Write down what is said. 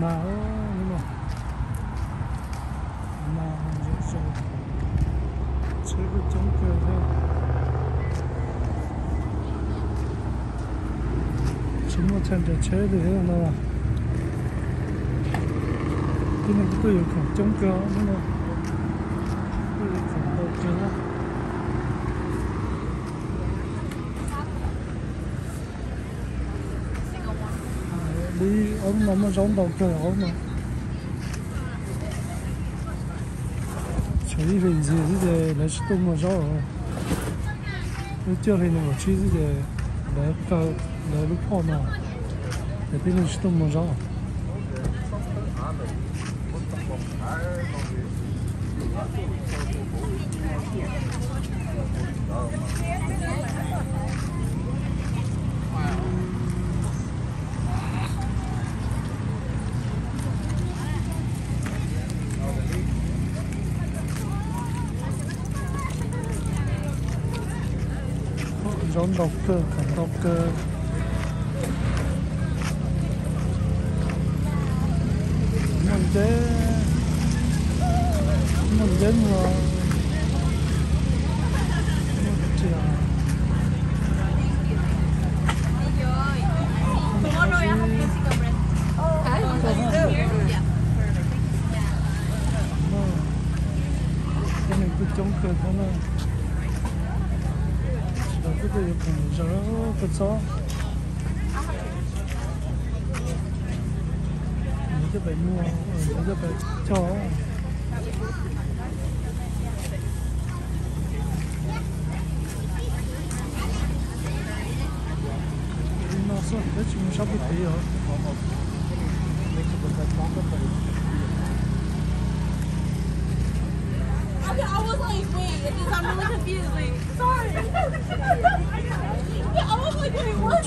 Hnub no, hnub no, tsheb kuj coob kawg thiab. Tsis muaj chaw nres tsheb li thiab no. Tib neeg kuj tuaj yuav khoom coob kawg hnub no. Tuaj yuav khoom ntau kawg. Li ob hnub no muaj zaub ntau kawg ob hnub no. Tshuav ib hlis ntxiv xwb ces lawv tsis tuaj muag zaub. Lub cuaj hli nees nkaum tsib xwb ces lawv kaw lawv lub phoj no, ces tib neeg tsis tuaj muag zaub. Zaub ntau kawg, khoom ntau kawg. Muaj nteb, muaj nteb muag. Tib neeg kuj coob kawg thiab na. Sawv daws kuj tuaj yuav khoom zaws kawg txob. Lawv coj pem muag, lawv coj pem cog. Li no xwb peb tsis mus sab pem tid os. I was like, wait, this, I'm really confused. Like, sorry. I was like, wait, what?